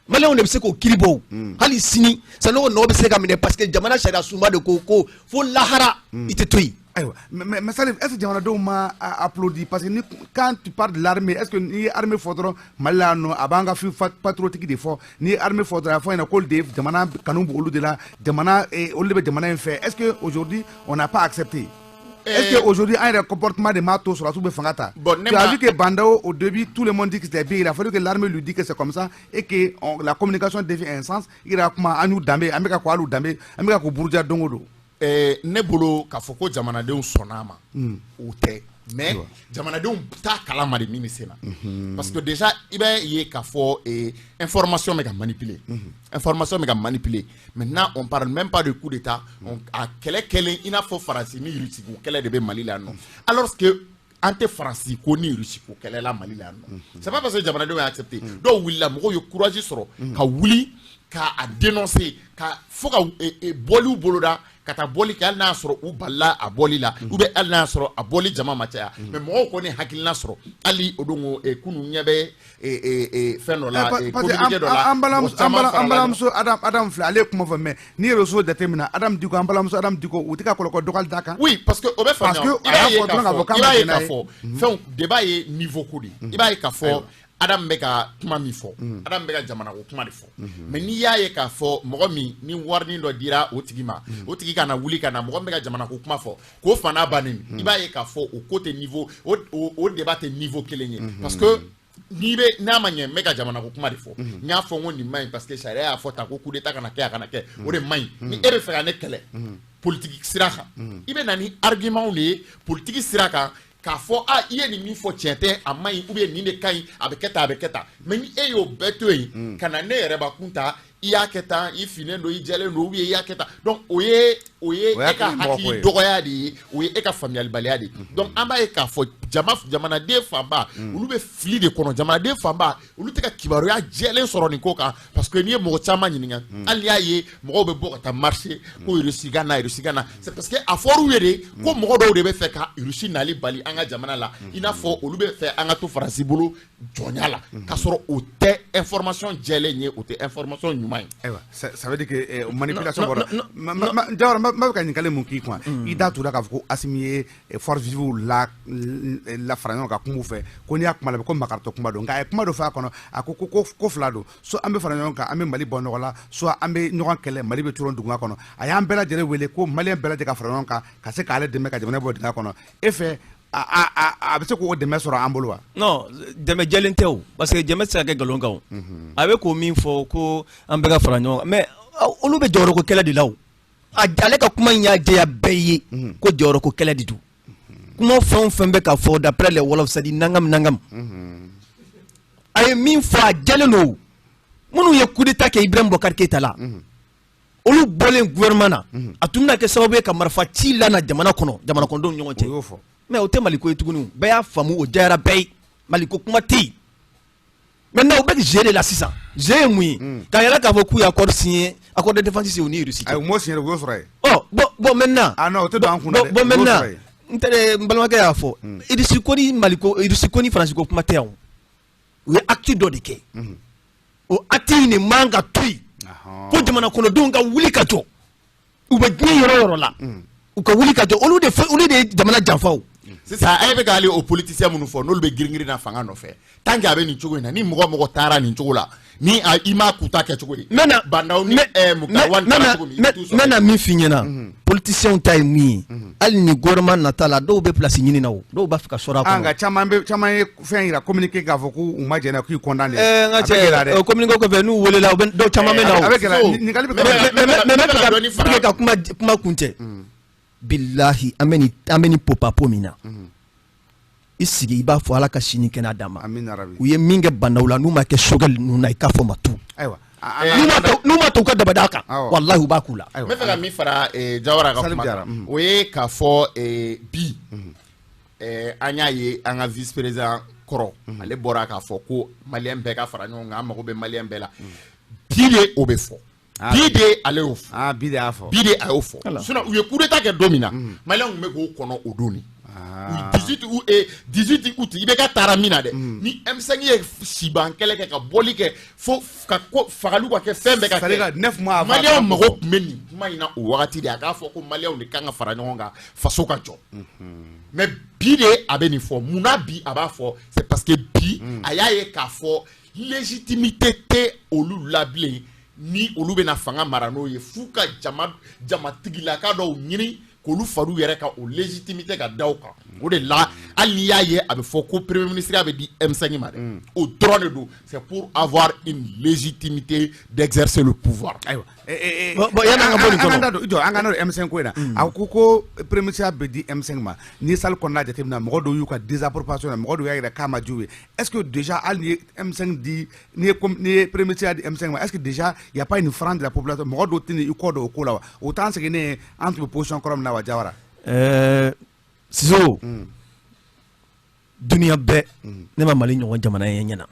Speaker 3: Maliyɛnw de bɛ se k'o kiri bɔ o. Hali sini Sanogo nɔ bɛ se ka minɛ parce que jamana sariya sunba de ko ko fo lahara i tɛ to yen.
Speaker 1: Ayiwa, mais Salif, est-ce que jamanadenw ma applaudi? Parce que ni quand tu parles de l'armée, est-ce que n'i ye armée fɔ dɔrɔn Mali la yan nɔ, a b'an ka fil patriotique de fɔ? N'i ye armée fɔ dɔrɔn, a fɔ ɲɛna k'olu de ye jamana kanu b'olu de la, jamana olu de bɛ jamana in fɛ. Est-ce que aujourd'hui on n'a pas accepté? Est-ce qu'aujourd'hui, un comportement de mato sur la soupe fangata?
Speaker 2: Bon,
Speaker 1: tu as vu que Bah N'Daw, au début, tout le monde dit que c'était bien. Il a fallu que l'armée lui dise que c'est comme ça et que la communication devient un sens. Il a kuma an y'u danbe, an bɛ ka ko hali u danbe, an bɛ ka ko buruja don o don.
Speaker 2: Ne bolo, k'a fɔ ko jamanadenw sɔnna a ma, o tɛ, mais jamanadenw t'a kalama de min bɛ sen na, parce que déjà i bɛ ye k'a fɔ information bɛ ka manipuler, information bɛ ka manipuler. Maintenant, on parle même pas de coup d'état, a kɛlɛ kɛlen i n'a fɔ Faransi ni Russie ko kɛlɛ de bɛ Mali la yan nɔ, alors que an tɛ Faransi ko ni Russie ko kɛlɛ la Mali la yan nɔ. C'est pas parce que jamanadenw y'a accepté. Dɔw wulila, mɔgɔw ye courage sɔrɔ ka wuli k'a dénoncer, ka fo ka bɔliw boloda, ka taa bɔli kɛ, hali n'a y'a sɔrɔ u balila a bɔli la, ou bien hali n'a y'a sɔrɔ a bɔli jama ma caya, mais mɔgɔw kɔni hakilina sɔrɔ. Hali o don kunun ɲɛ bɛ fɛn dɔ la, communiqué dɔ la.
Speaker 1: An balimamuso Adam filɛ, ale ye kuma fɔ, mais n'i ye réseau jateminɛ, Adam Diko, an balimamuso Adam Diko, u tɛ ka kɔlɔlɔ dɔgɔyali d'a kan.
Speaker 2: Oui, parce que o bɛ faamuya.
Speaker 1: Parce que a y'a fɔ dɔrɔn k'a fɔ k'a
Speaker 2: I
Speaker 1: ma
Speaker 2: b'a ye
Speaker 1: jɛn n'a
Speaker 2: k'a
Speaker 1: ye.
Speaker 2: fɔ fɛnw débat ye niveau ko de ye. I b'a ye k'a fɔ Adam bɛ ka kuma min fɔ, Adam bɛ ka jamana ko kuma de fɔ, mais n'i y'a ye k'a fɔ mɔgɔ min ni warinin dɔ dira o tigi ma, o tigi ka na wuli ka na mɔgɔ min bɛ ka jamana ko kuma fɔ k'o fa n'a bannen, i b'a ye k'a fɔ o ko tɛ niveau, o débat tɛ niveau kelen ye, parce que n'i bɛ n'a ma ɲɛ, n bɛ ka jamana ko kuma de fɔ, n y'a fɔ n ko nin ma ɲi parce que sariya y'a fɔ tan ko coup d'état kana kɛ, a kana kɛ, o de ma ɲi. Ni e bɛ fɛ ka ne kɛlɛ politique sira kan, i bɛ na ni argument de ye politique sira kan, k'a fɔ a i ye nin min fɔ tiɲɛ tɛ, a ma ɲi, ou bien nin de ka ɲi, a bɛ kɛ tan, a bɛ kɛ tan. Mais ni e y'o bɛɛ to yen ka na ne yɛrɛ bakun ta, i y'a kɛ tan, i finnen don, i jɛlen don, ou bien i y'a kɛ tan, donc o ye
Speaker 1: O y'a
Speaker 2: e ka
Speaker 1: kɛ mɔgɔ ko
Speaker 2: hakili
Speaker 1: ye.
Speaker 2: dɔgɔya de ye, o ye e ka faamuyalibaliya de ye. Donc an b'a ye k'a fɔ jama jamanaden fanba, olu bɛ fili de kɔnɔ. Jamanaden fanba, olu tɛ ka kibaruya jɛlen sɔrɔ nin ko kan, parce que n'i ye mɔgɔ caman ɲininka, hali n'i y'a ye mɔgɔw bɛ bɔ ka taa marcher ko Russie ka na, Russie ka na, c'est parce que a fɔr'u ye de ko mɔgɔ dɔw de bɛ fɛ ka Russie nali bali an ka jamana la, i n'a fɔ olu bɛ fɛ an ka to Faransi bolo jɔnya la, k'a sɔrɔ o tɛ information jɛlen ye, o tɛ information ɲuman ye.
Speaker 1: Ayiwa, ça veut dire que manipulation
Speaker 3: Non,
Speaker 1: bɔra.
Speaker 3: non,
Speaker 1: Jawara, n b'a fɛ ka ɲininkali mun k'i kun, i da tugura k'a fɔ ko Assimi ye force vive la la fara ɲɔgɔn kan kuma u fɛ, ko n'i y'a kuma lamɛn ko makaritɔ kuma don, nka a ye kuma dɔ fɔ a kɔnɔ, a ko ko fila don: soit an bɛ fara ɲɔgɔn kan, an bɛ Mali bɔ nɔgɔ la, soit an bɛ ɲɔgɔn kɛlɛ, Mali bɛ coron duguma kɔnɔ. A y'an bɛɛ lajɛlen wele ko maliyɛn bɛɛ lajɛlen ka fara ɲɔgɔn kan ka se k'ale dɛmɛ ka jamana bɔ dingɛ kɔnɔ. E fɛ, a bɛ se k'o dɛmɛ sɔrɔ an bolo wa?
Speaker 3: Non, dɛmɛ jɛlen tɛ o, parce que dɛmɛ tɛ se ka kɛ nkalon kan. O a bɛ k'o min fɔ ko an bɛɛ ka fara ɲɔgɔn kan, mais olu bɛ jɔyɔrɔko kɛlɛ de la. O ale ka kuma in y'a jɛya bɛɛ ye ko jɔyɔrɔko kɛlɛ de don. Kuma fɛn o fɛn bɛ ka fɔ, d'après les Wolof, c'est à dire nangam nangam, a ye min fɔ, a jɛlen don. Minnu ye coup d'état kɛ Ibrahim Boubacar Keïta la, olu bɔlen gouvernement na, a tun bɛna kɛ sababu ye ka marifa ci lana jamana kɔnɔ, jamana kɔnɔdenw ni ɲɔgɔn
Speaker 1: O y'o
Speaker 3: cɛ.
Speaker 1: fɔ.
Speaker 3: Mais o tɛ Maliko ye tuguni, bɛɛ y'a faamu, o diyara bɛɛ ye, Maliko kuma tɛ yen. Maintenant u bɛ jeu de la sisan. Jeu ye mun ye? K'a yɛrɛ k'a fɔ k'u ye accord signé, accord de défense signé u ni Russie cɛ.
Speaker 1: Ayi, u m'o signé, u y'o sɔrɔ yen.
Speaker 3: Ɔ bon maintenant.
Speaker 1: Ah non, o tɛ don an kun na dɛ.
Speaker 3: Bon
Speaker 1: U y'o
Speaker 3: maintenant,
Speaker 1: sɔrɔ yen.
Speaker 3: n tɛ n balimakɛ y'a fɔ, Russie ko ni Maliko, Russie ko ni Faransi ko kuma tɛ yan. O u ye acte dɔ de kɛ, o acte in de man ka to yen. Ko jamana kɔnɔdenw ka wuli ka jɔ, u bɛ diɲɛ yɔrɔ o yɔrɔ la, u ka wuli ka jɔ. Olu de fɛ, olu de ye jamana janfa o.
Speaker 2: Sisan a ye bɛ k'ale o politicien minnu fɔ, n'olu bɛ girin-girin na fanga nɔfɛ, tant que a bɛ nin cogo in na, ni mɔgɔ mɔgɔ taara nin cogo la, ni i m'a kuta kɛ cogo di,
Speaker 3: N bɛna
Speaker 2: Bah N'Daw ni Moctar Ouane taara cogo min, i bɛ t'u
Speaker 3: n
Speaker 2: sɔrɔ.
Speaker 3: bɛna min f'i ɲɛna, politiciens ta ye min ye, hali ni gouvernement nata la, dɔw bɛ place ɲini na, o dɔw b'a fɛ ka sɔrɔ a
Speaker 1: Ah, nka
Speaker 3: kɔnɔ.
Speaker 1: caman bɛ, caman ye fɛn yira, communiqué, k'a fɔ k'u ma jɛn n'a ye, k'u condamné.
Speaker 3: N ka
Speaker 1: A bɛ gɛlɛya dɛ.
Speaker 3: cɛ, o communiqué kɔfɛ, n'u welela, u bɛ dɔw caman bɛ na o.
Speaker 1: A bɛ gɛlɛya.
Speaker 2: So,
Speaker 1: Ɲininkali bɛ
Speaker 3: Mais n bɛ
Speaker 2: n bɛ
Speaker 3: fɛ
Speaker 2: ka
Speaker 3: ka
Speaker 2: dɔɔni fara
Speaker 3: pour que ka kuma kuncɛ, bilahi, an bɛ nin popapo min na, i sigi i b'a fɔ Ala ka sini kɛnɛ d'an ma.
Speaker 1: Amina rabi.
Speaker 3: U ye min kɛ Bah N'Daw la, n'u ma kɛ Choguel ninnu na, i k'a fɔ ma tu.
Speaker 1: Ayiwa.
Speaker 3: N'u ma to u ka dabada kan,
Speaker 1: Awɔ.
Speaker 3: walahi, u b'a k'u la.
Speaker 2: N bɛ fɛ ka min fara Jawara ka
Speaker 1: Salif
Speaker 2: kuma
Speaker 1: Jara,
Speaker 2: kan, o ye k'a fɔ bi an y'a ye an ka vice président kɔrɔ, ale bɔra k'a fɔ ko maliyɛn bɛɛ ka fara ɲɔgɔn kan, an mago bɛ maliyɛn bɛɛ la. Bi de o bɛ fɔ, bi de ale y'o fɔ.
Speaker 1: Ah, bi de y'a fɔ.
Speaker 2: Bi de a y'o fɔ.
Speaker 3: Ala.
Speaker 2: Sinon u ye coup d'état kɛ don min na, maliyɛnw tun bɛ k'o kɔnɔ o don de. 18 août IBK taara min na dɛ, ni M5 ye siban kɛlɛ kɛ, ka bɔli kɛ, fo ka ko fagaliw ka kɛ, fɛn bɛɛ ka kɛ.
Speaker 1: 9 mois avant.
Speaker 2: Maliyɛnw mago tun bɛ nin kuma in na o wagati de, a k'a fɔ ko maliyɛnw de kan ka fara ɲɔgɔn kan, faso ka jɔ. Mais bi de a bɛ nin fɔ. Munna bi a b'a fɔ? C'est parce que bi a y'a ye k'a fɔ légitimité tɛ olu la bilen, ni olu bɛna fanga mara n'o ye, f'u ka jama jamatigilaka dɔw ɲini k'olu far'u yɛrɛ kan, o légitimité ka da o kan. O de la, hali n'i y'a ye a bɛ fɔ ko premier ministre bɛ di M5 ma dɛ, o dɔrɔn de don, c'est pour avoir une légitimité d'exercer le pouvoir.
Speaker 1: Ayiwa.
Speaker 3: Bon, yanni an ka bɔ nin kɔnɔ.
Speaker 1: An ka jɔ, an ka n'o M5 ko in na. A ko ko premier ministre bɛ di M5 ma. Ni salle kɔnɔna jateminɛ, mɔgɔ dɔw y'u ka désapprobation na, mɔgɔ dɔw y'a yira k'a ma diw ye. Est-ce que déjà, hali ni ye M5 di, n'i ye premier ministre di M5 ma, est-ce que déjà y a pas une frange de la population, mɔgɔ dɔw tɛ i kɔ don o ko la wa? O t'an seginnen ye an tun bɛ position kɔrɔ min na wa, Jawara?
Speaker 3: Siso, duniya bɛɛ, ne ma Mali ɲɔgɔn jamana ye ɲɛna.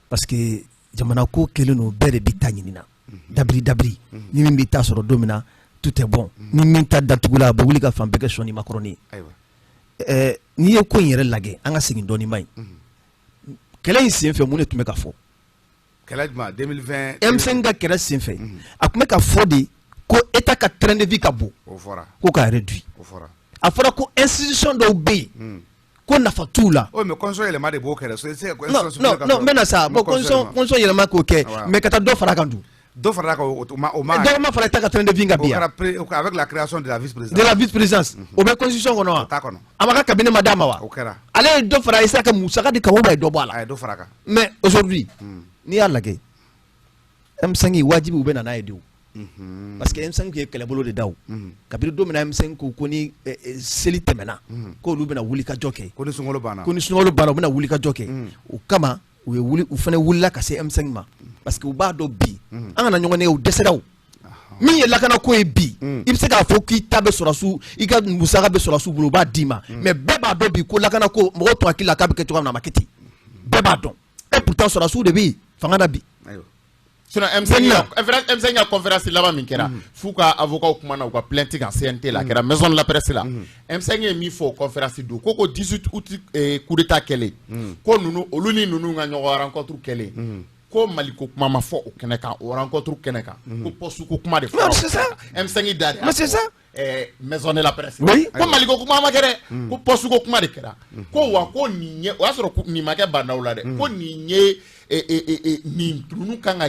Speaker 3: Parce que jamana ko kɛlen don, bɛɛ de b'i ta ɲini na dabiri dabiri. Ni min b'i ta sɔrɔ don min na, tout est bon. Ni min ta datugula, a bɛ wuli ka fan bɛɛ kɛ sɔnni makɔrɔni ye. N'i ye ko in yɛrɛ lajɛ, an ka segin dɔɔnin ba in kɛlɛ in senfɛ, mun de tun bɛ ka fɔ?
Speaker 1: Kɛlɛ jumɛn? 2020?
Speaker 3: M5 ka kɛlɛ senfɛ, a tun bɛ ka fɔ de ko État ka train de vie ka bon.
Speaker 1: O fɔra.
Speaker 3: Ko k'a réduit.
Speaker 1: O fɔra.
Speaker 3: A fɔra ko institution dɔw bɛ yen ko nafa t'u la.
Speaker 1: Oh, mais constitution yɛlɛma de b'o kɛ dɛ.
Speaker 3: Non, non, non, n bɛ na sa. Bon, constitution yɛlɛma k'o kɛ, mais ka taa dɔ fara a kan dun.
Speaker 1: Dɔ fara a kan, o ma.
Speaker 3: Dɔ ma fara État ka train de vie kan bi yan.
Speaker 1: O kɛra avec la création de la vice-présidence.
Speaker 3: De la vice-présidence, o bɛ constitution kɔnɔ wa?
Speaker 1: O t'a kɔnɔ.
Speaker 3: A ma ka cabinet ma d'a ma wa?
Speaker 1: O kɛra.
Speaker 3: Ale ye dɔ fara Issa ka musaka de kan, o ye dɔ bɔ a la.
Speaker 1: A ye dɔ fara a kan.
Speaker 3: Mais aujourd'hui, n'i y'a lajɛ, M5 wajibi u bɛ na n'a ye de o. Parce que M5 ye kɛlɛbolo de da o. Kabini don min na M5 ko ni seli tɛmɛna, k'olu bɛna wuli ka jɔ kɛ.
Speaker 1: Ko ni sunkalo banna.
Speaker 3: Ko ni sunkalo banna, u bɛna wuli ka jɔ kɛ. O kama u ye wuli, u fana wulila ka se M5 ma. Parce que u b'a dɔn bi, an kana ɲɔgɔn nɛgɛ, u dɛsɛra o. Min ye lakanako ye bi, i bɛ se k'a fɔ k'i ta bɛ sɔrɔsiw, i ka musaka bɛ sɔrɔsiw bolo, u b'a d'i ma. Mais bɛɛ b'a dɔn bi ko lakanako, mɔgɔw tun hakili la k'a bɛ kɛ cogoya min na, a ma kɛ ten. Bɛɛ b'a dɔn. Et pourtant sɔrɔsiw de bɛ yen fanga na bi.
Speaker 2: Sinon M5 ka conférence laban min kɛra, f'u ka avocat kumana u ka plainte kan CNT la, a kɛra maison de la presse la. M5 ye min fɔ o conférence don, ko 18 août coup d'état kɛlen, ko ninnu olu ni ninnu ka ɲɔgɔn rencontre kɛlen, ko Mali ko kuma ma fɔ o kɛnɛ kan, o rencontre kɛnɛ kan, ko poste ko kuma de fɔra.
Speaker 3: Mais c'est ça.
Speaker 2: M5 da de.
Speaker 3: Mais c'est ça.
Speaker 2: Maison de la presse.
Speaker 3: Oui.
Speaker 2: Ko Mali ko kuma ma kɛ dɛ, ko poste ko kuma de kɛra. Ko wa ko nin ye, o y'a sɔrɔ nin ma kɛ Bah N'Daw la dɛ, ko nin ye nin ninnu kan ka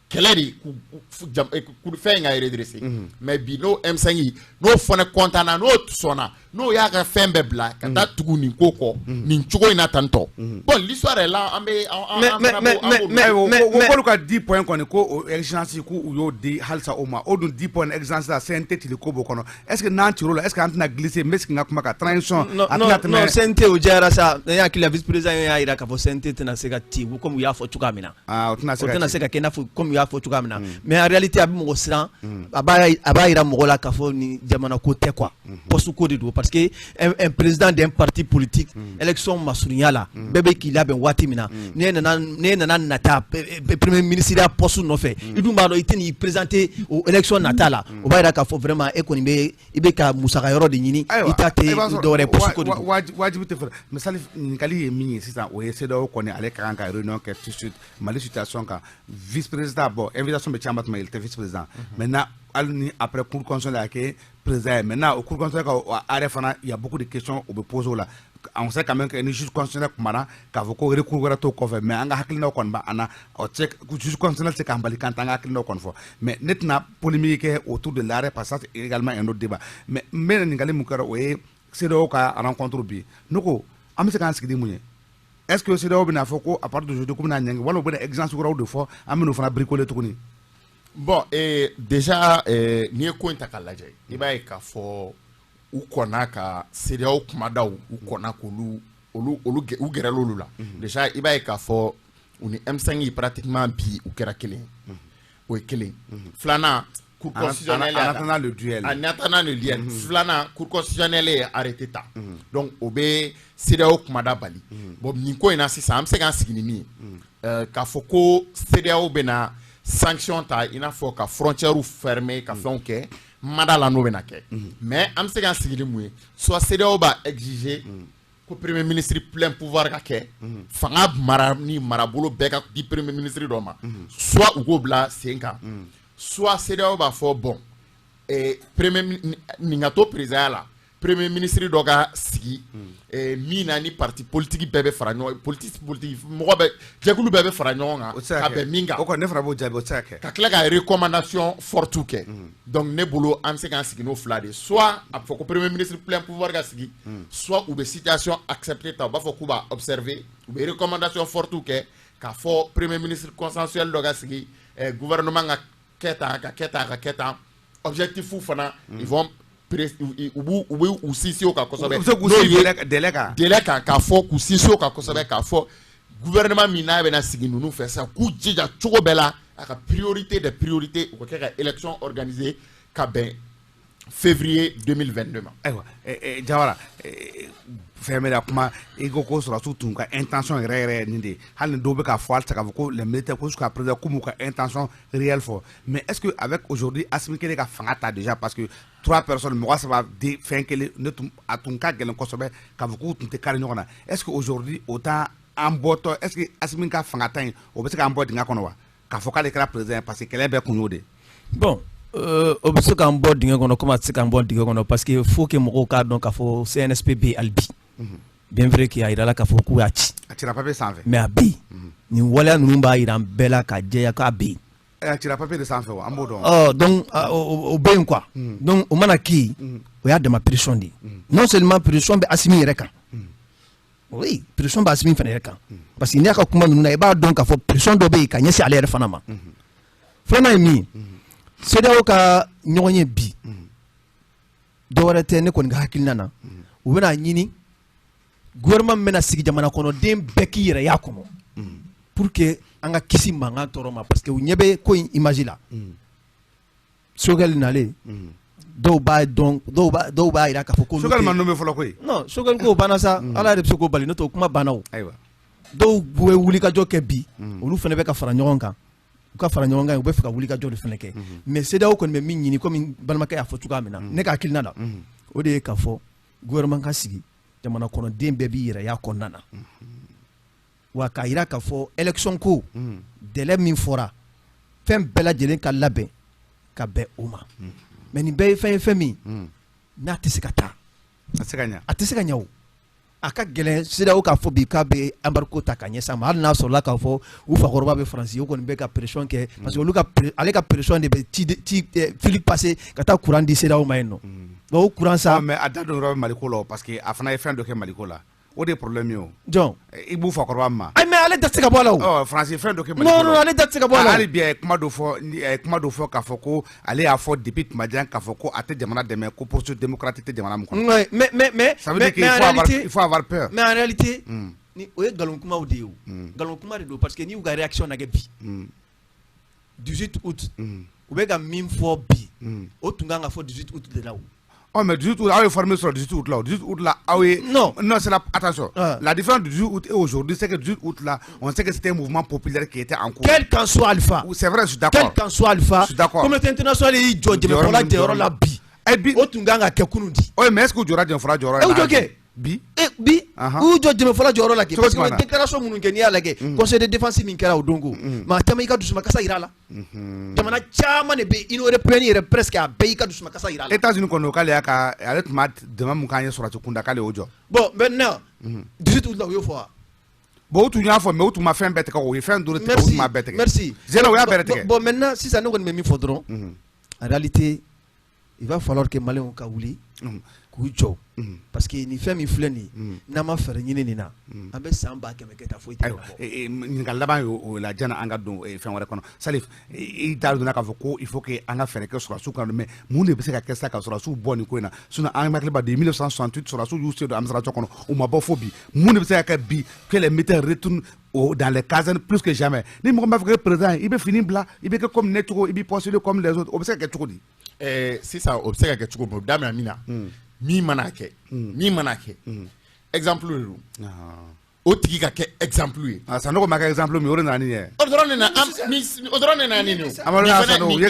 Speaker 2: kɛlɛ de k'u fɛn in ka redresser. Mais bi n'o M5 n'o fana content na, n'o sɔnna, n'o y'a ka fɛn bɛɛ bila ka taa tugu nin ko kɔ nin cogo in na tantɔ. Bon, l'histoire est là, an bɛ an
Speaker 1: Mais k'olu ka 10 points kɔni, ko o exigence, ko u y'o di halisa o ma, o dun 10 points exigence la, CNT tili ko b'o kɔnɔ. Est ce que n'an cir'o la, est ce que an tɛna glisser? N bɛ sigi n ka kuma kan, transition a tɛna tɛmɛ.
Speaker 3: Non, CNT o diyara sa. Ne hakili la, vice président y'a jira k'a fɔ CNT tɛna se ka ci comme u y'a fɔ cogoya min na.
Speaker 1: Ah, o tɛna se
Speaker 3: O
Speaker 1: ka
Speaker 3: tɛna
Speaker 1: ci.
Speaker 3: se ka kɛ i n'a fɔ comme u y'a fɔ cogoya min na. Mais en réalité, a bɛ mɔgɔ siran, a b'a jira mɔgɔ la k'a fɔ nin jamana ko tɛ quoi, poste ko de don. Parce que un président d'un parti politique, élection masurunya la, bɛɛ bɛ k'i labɛn waati min na, n'e nana nata premier ministre ya poste nɔfɛ, i dun b'a dɔn i tɛ n'i présenter o élection nata la, o b'a jira k'a fɔ vraiment e kɔni bɛ i bɛ ka musaka yɔrɔ de ɲini, i ta tɛ dɔwɛrɛ ye, poste ko de don.
Speaker 1: Wajibi tɛ fɛ. Misali, ɲininkali ye min ye sisan, o ye CEDEAO kɔni, ale ka kan ka réunion kɛ tout de suite Mali situation kan. Vice président, bon, invitation bɛ caman tuma, il était vice président. Maintenant, hali ni après cour constitutionnelle a kɛ président ye, maintenant au cour constitutionnelle ka arrêt fana, il y a beaucoup de questions o bɛ poser o la. On sait quand même que ni juge constitutionnel kumana k'a fɔ ko recours wɛrɛ t'o kɔfɛ, mais an ka hakilinaw kɔni b'an na, o tɛ juge constitutionnel tɛ se k'an bali k'an t'an ka hakilinaw kɔni fɔ. Mais ne tɛna polémique kɛ autour de l'arrêt, parce que ça, c'est également un autre débat. Mais n bɛna ɲininkali mun kɛra, o ye CEDEAO ka rencontre bi. Ne ko an bɛ se k'an sigi ni mun ye? Est ce que CEDEAO bɛna fɔ ko à partir d'aujourd'hui k'u bɛna ɲangi, walima u bɛna exigence wɛrɛw de fɔ, an bɛn'o fana bricoler tuguni?
Speaker 2: Bon, déjà, n'i ye ko in ta k'a lajɛ, i b'a ye k'a fɔ u kɔnna ka CEDEAO kumadaw, u kɔnna k'olu olu olu u gɛrɛla olu la. Déjà, i b'a ye k'a fɔ u ni M5 pratiquement bi u kɛra kelen ye. O ye kelen. Filanan, cour constitutionnelle
Speaker 1: En attendant le duel.
Speaker 2: En attendant le duel. Filanan, cour constitutionnelle ye arrêté ta. Donc o bɛ CEDEAO kumada bali. Bon, nin ko in na sisan, an bɛ se k'an sigi ni min ye, k'a fɔ ko CEDEAO bɛna sanction ta, i n'a fɔ ka frontière fermer, ka fɛnw kɛ. Ma da la n'o bɛna kɛ, mais an bɛ se k'an sigi ni mun ye? Soit CEDEAO b'a exiger ko premier ministre plein pouvoir ka kɛ, fanga mara ni marabolo bɛɛ ka di premier ministre dɔ ma, soit u k'o bila sen kan, soit CEDEAO b'a fɔ bon, premier nin ka to président la, premier ministre dɔ ka sigi min na ni parti politique bɛɛ bɛ fara ɲɔgɔn, politique mɔgɔ bɛ, jɛkulu bɛɛ bɛ fara ɲɔgɔn kan ka bɛn min kan.
Speaker 1: O kɔni, ne fana b'o jaabi, o tɛ se ka kɛ.
Speaker 2: Ka tila ka recommandation forte kɛ. Donc ne bolo, an bɛ se k'an sigi n'o fila de ye: soit a bɛ fɔ ko premier ministre plein pouvoir ka sigi, soit u bɛ situation accepter ta, u b'a fɔ k'u b'a observer, u bɛ recommandation forte kɛ k'a fɔ premier ministre consensuel dɔ ka sigi, gouvernement ka kɛ tan, ka kɛ tan, ka kɛ tan. Objectif fana, ils vont u b'u u bɛ u sinsin o kan kosɛbɛ.
Speaker 1: U bɛ se k'u sigi délai kan.
Speaker 2: Délai kan, k'a fɔ k'u sinsin o kan kosɛbɛ, k'a fɔ gouvernement min n'a bɛna sigi ninnu fɛ sisan, k'u jija cogo bɛɛ la, a ka priorité des priorités, u ka kɛ ka élection organiser ka bɛn février 2022 ma.
Speaker 1: Ayiwa, Jawara, fɛn bɛ kuma, i ko ko sɔrɔdasiw tun ka intention yɛrɛ yɛrɛ nin de ye. Hali ni dɔw bɛ k'a fɔ halisa k'a fɔ ko les militaires, ko jusqu'à présent k'u m'u ka intention réelle fɔ, mais est-ce que avec aujourd'hui Assimi kelen ka fanga ta déjà, parce que trois personnes, mɔgɔ saba de fɛn kelen, ne tun a tun ka gɛlɛn kosɛbɛ k'a fɔ k'u tun tɛ kari ɲɔgɔn na, est-ce que aujourd'hui o t'an an bɔtɔ, est-ce que Assimi ka fanga ta in, o bɛ se k'an bɔ dingɛ kɔnɔ wa, k'a fɔ k'ale kɛra président ye, parce que kɛlɛ bɛɛ kun y'o de ye?
Speaker 3: Bon, o bɛ se k'an bɔ dingɛ kɔnɔ komi a tɛ se k'an bɔ dingɛ kɔnɔ, parce que faut que mɔgɔw k'a dɔn k'a fɔ CNSP bɛ yen hali bi. Bien vrai que a yirala k'a fɔ k'u y'a ci.
Speaker 1: A cira papier sanfɛ.
Speaker 3: Mais a bɛ yen. Nin waleya ninnu b'a yira an bɛɛ la k'a jɛya k'a bɛ yen.
Speaker 1: A cira papier de sanfɛ wa, an b'o dɔn.
Speaker 3: Ɔ, donc o bɛ yen quoi. Donc o mana kɛ yen, o y'a dama pression de ye. Non seulement pression bɛ Assimi yɛrɛ kan, oui, pression bɛ Assimi fana yɛrɛ kan, parce que n'i y'a ka kuma ninnu na, i b'a dɔn k'a fɔ pression dɔ bɛ yen ka ɲɛsin ale yɛrɛ fana ma. Filanan ye min ye, CEDEAO ka ɲɔgɔn ye bi, dɔwɛrɛ tɛ, ne kɔni ka hakilina na, u bɛna ɲini gouvernement min bɛna sigi, jamana kɔnɔden bɛɛ k'i yɛrɛ y'a kɔnɔ, pour que an ka kisi mankan tɔɔrɔ ma, parce que u ɲɛ bɛ ko in image la. Choguel nalen, dɔw b'a dɔn, dɔw b'a jira k'a fɔ ko
Speaker 1: Choguel ma nommé fɔlɔ koyi.
Speaker 3: Non, Choguel ko banna sa, Ala yɛrɛ bɛ se k'o bali, n'o tɛ o kuma banna o. Dɔw bɛ wulikajɔ kɛ bi, olu fana bɛ ka fara ɲɔgɔn kan, u ka fara ɲɔgɔn kan, u bɛ fɛ ka wulikajɔ de fana kɛ. Mais CEDEAO kɔni bɛ min ɲini, komi balimakɛ y'a fɔ cogoya min na, ne ka hakilina la, o de ye k'a fɔ gouvernement ka sigi, jamana kɔnɔden bɛɛ b'i yɛrɛ y'a kɔnɔna na, wa k'a jira k'a fɔ élection ko délai min fɔra, fɛn bɛɛ lajɛlen ka labɛn ka bɛn o ma. Mais nin bɛɛ ye fɛn ye, fɛn min n'a tɛ se ka taa.
Speaker 1: A tɛ se ka ɲɛ.
Speaker 3: A tɛ se ka ɲɛ o. A ka gɛlɛn CEDEAO k'a fɔ bi k'a bɛ embargo ta ka ɲɛsin a ma, hali n'a sɔrɔla k'a fɔ u fakɔrɔba bɛ Faransi, o kɔni bɛ ka pression kɛ, parce que olu ka ale ka pression de bɛ ci ci fil passer ka taa courant di CEDEAO ma yen nɔ. Donc o courant sa.
Speaker 1: Mais a da don yɔrɔ bɛ Maliko la, parce que a fana ye fɛn dɔ kɛ Maliko la, o de ye problème ye o.
Speaker 3: Jɔn?
Speaker 1: I b'u fakɔrɔba ma.
Speaker 3: Ayi, mais ale da tɛ se ka bɔ a la o.
Speaker 1: Ɔ, Faransi fɛn dɔ kɛ Maliko
Speaker 3: la. Non non, ale da tɛ se ka bɔ a la.
Speaker 1: Hali bi a ye kuma dɔ fɔ, a ye kuma dɔ fɔ k'a fɔ ko ale y'a fɔ depuis tuma jan k'a fɔ ko a tɛ jamana dɛmɛ, ko processus démocratique tɛ jamana min kɔnɔ.
Speaker 3: Mais
Speaker 1: ça veut dire qu'il faut avoir, il faut avoir peur.
Speaker 3: Mais en réalité, ni o ye nkalon kumaw de ye o. Nkalon kuma de don, parce que n'i y'u ka réaction lajɛ bi, 18 août, u bɛ ka min fɔ bi, o tun kan ka fɔ 18 août de la o.
Speaker 1: Oh, mais 18 août, aw ye formule sur 18 août là. 18 août là, ah oui.
Speaker 3: Non.
Speaker 1: Non, c'est la. Attention. La différence du 18 août et aujourd'hui, c'est que 18 août là, on sait que c'était un mouvement populaire qui était en cours.
Speaker 3: Quel qu'en soit Alpha.
Speaker 1: C'est vrai, je suis d'accord.
Speaker 3: Quel qu'en soit Alpha.
Speaker 1: Je suis d'accord.
Speaker 3: Communauté internationale y'i jɔ dɛmɛfɔla jɔyɔrɔ la bi.
Speaker 1: Eh bi.
Speaker 3: O tun kan ka kɛ kunun di.
Speaker 1: Oui, mais est-ce que u jɔra dɛmɛfɔla jɔyɔrɔ
Speaker 3: la? E jɔ kɛ.
Speaker 1: Bi.
Speaker 3: Eh bi. U jɔ dɛmɛfɔla jɔyɔrɔ la kɛ. Parce que déclaration minnu kɛ, n'i y'a lajɛ, conseil de défense min kɛra o don ko, maa caman y'i ka dusumakasa yira a la. Jamana caman de bɛ Union européenne yɛrɛ, presque a bɛɛ y'i ka dusumakasa yira a la.
Speaker 1: États-Unis kɔni, k'ale y'a ka, ale tun ma dɛmɛ mun k'an ye sɔrɔdasi kunda, k'ale y'o jɔ.
Speaker 3: Bon, maintenant, 18 août la, u y'o fɔ wa?
Speaker 1: Bon, u tun y'a fɔ, mais u tun ma fɛn bɛɛ tigɛ, o ye fɛn dɔ tigɛ, u tun ma bɛɛ tigɛ.
Speaker 3: Merci.
Speaker 1: Zena, u y'a bɛɛ tigɛ.
Speaker 3: Bon, maintenant, sisan ne kɔni bɛ min fɔ dɔrɔn, en réalité, il va falloir que Maliens ka wuli k'u jɔ, parce que nin fɛn min filɛ nin ye, n'an ma fɛɛrɛ ɲini nin na, an bɛ san 100 000 kɛ ta, foyi tɛ ɲɛnabɔ.
Speaker 1: Ɲininkali laban ye o la, janni an ka don fɛn wɛrɛ kɔnɔ. Salif, i da donna k'a fɔ ko il faut que an ka fɛɛrɛ kɛ sɔrɔdasiw kan, mais mun de bɛ se ka kɛ sisan ka sɔrɔdasiw bɔ nin ko in na? Sinon an hakili b'a de 1968, sɔrɔdasiw y'u sen don administration kɔnɔ, u ma bɔ fo bi. Mun de bɛ se ka kɛ bi que les militaires retournent dans les casernes plus que jamais? Ni mɔgɔ min b'a fɛ ka kɛ président ye, i bɛ fini bila, i bɛ kɛ comme ne cogo, i b'i postuler comme les autres, o bɛ se ka kɛ cogo di?
Speaker 2: Sisan o bɛ se ka kɛ cogo min, o bɛ daminɛ min na, min mana kɛ, min mana kɛ, exemple de don. O tigi ka kɛ exemple ye.
Speaker 1: Ah, Sanogo ma kɛ exemple min, o de nana ni ye.
Speaker 2: O dɔrɔn de na o dɔrɔn de nana ni nin ye.
Speaker 1: Amadu Sanogo, u ye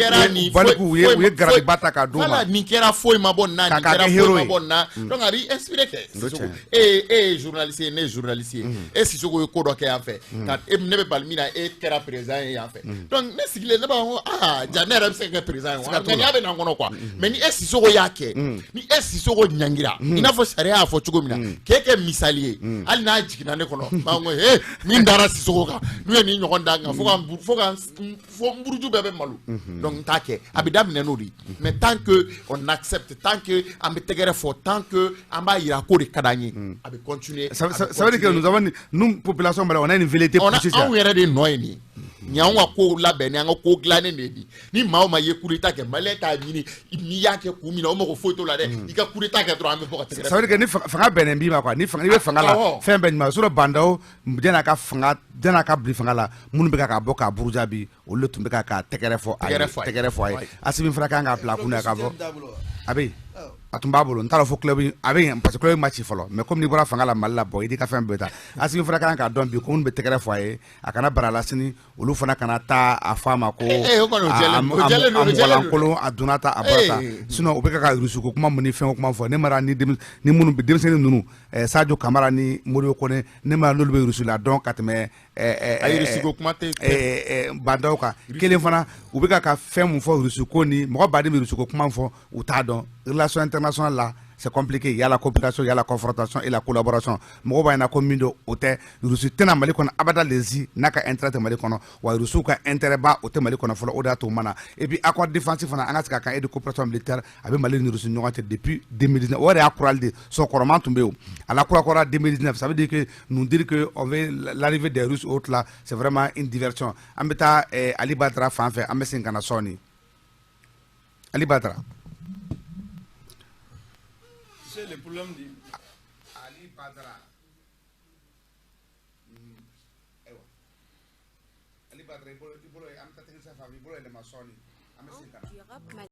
Speaker 1: baliku, u ye gariba ta k'a d'u ma.
Speaker 2: Voilà, nin kɛra foyi ma bɔ nin na, nin kɛra foyi ma bɔ nin na. Donc a b'i inspiré kɛ. Sisoko, e ye journaliste ye, ne ye journaliste ye. E Sisoko ye ko dɔ kɛ yan fɛ. Ka e ne bɛ bali min na, e kɛra président ye yan fɛ. Donc ne sigilen ne b'a fɔ ko aa ja ne yɛrɛ bɛ se ka kɛ président ye. Ŋaniya bɛ na n kɔnɔ quoi. Mais ni e Sisoko y'a kɛ, ni e Sisoko ɲangira, i n'a fɔ sariya y'a fɔ cogo min na, k'e kɛ misali ye, hali n'a jiginna ne kɔnɔ, n b'a fɔ he min dara Sisoko kan, n'u ye nin ɲɔgɔn da n kan, fo n buruju bɛɛ bɛ malo. Donc n t'a kɛ, a bɛ daminɛ n'o de ye. Mais tant que on accepte, tant que an bɛ tɛgɛrɛ fɔ, tant que an b'a yira k'o de ka d'an ye, a bɛ continuer.
Speaker 1: Ça veut dire que nous avons, nous, population, on a une velléité poussée.
Speaker 2: Anw yɛrɛ de nɔ ye nin ye. Nin y'anw ka ko labɛnnen, an ka ko dilannen de ye bi. Ni maa o maa ye coup d'état kɛ, malien t'a ɲini n'i y'a kɛ kun min na, o mago foyi t'o la dɛ. I ka coup d'état kɛ dɔrɔn, an bɛ bɔ ka tɛgɛrɛ.
Speaker 1: Ça veut dire que ni fanga bɛnnen b'i ma quoi, ni fanga, n'i bɛ fanga la, fɛn bɛɛ ɲuman. Sinon Bah N'Daw yan'a ka fanga, yan'a ka bila fanga la, minnu bɛ ka bɔ k'a buruja bi, olu de tun bɛ ka tɛgɛrɛ fɔ a ye, tɛgɛrɛ fɔ a ye. Asimi fana kan k'a bila a kunna k'a fɔ a bɛ yen. A tun b'a bolo, n t'a dɔn fo club a bɛ yen, parce que club ma ci fɔlɔ. Mais comme n'i bɔra fanga la Mali la, bɔn i ka fɛn bɛɛ ta. Asimi fana kan k'a dɔn bi ko minnu bɛ tɛgɛrɛ fɔ a ye, a kana bara la sini, olu fana kana taa a fɔ a ma ko a mɔgɔlankolon, a donna ta, a bɔra ta. Sinon u bɛ ka rusuko kuma mun ni fɛn kuma fɔ, ne mara ni minnu bɛ denmisɛnnin ninnu, Sadio Kamara ni Modibo Kone, ne mara n'olu bɛ rusu la dɔn ka tɛmɛ
Speaker 2: rusuko kuma tɛ
Speaker 1: Bah N'Daw kan. Kelen fana, u bɛ ka fɛn mun fɔ rusuko ni mɔgɔ baden bɛ rusuko kuma fɔ, u t'a dɔn. Relation internationale là, c'est compliqué. Il y a la coopération, il y a la confrontation et la collaboration. Mɔgɔw b'a ɲɛna ko min don, o tɛ. Russie tɛna Mali kɔnɔ abada lezi n'a ka intérêt tɛ Mali kɔnɔ, wa Russiw ka intérêt ba o tɛ Mali kɔnɔ fɔlɔ, o de y'a to o ma na. Et puis accord défensif fana, an ka segin a kan, et de coopération militaire a bɛ Mali ni Russie ɲɔgɔn cɛ depuis 2019. O yɛrɛ y'a kurali de sɔn, kɔrɔman tun bɛ yen, a la kura 2019. Ça veut dire que nous dire que on veut l'arrivée des Russes autres là, c'est vraiment une diversion. An bɛ taa Ali Badara fan fɛ, an bɛ segin ka na sɔɔni. Ali Badara.
Speaker 4: C'est le problème du
Speaker 1: Ali Badara. Ali Badara, i bolo an bɛ taa technicien fan fɛ, i bolo yɛlɛma sɔɔni. An bɛ segin ka na.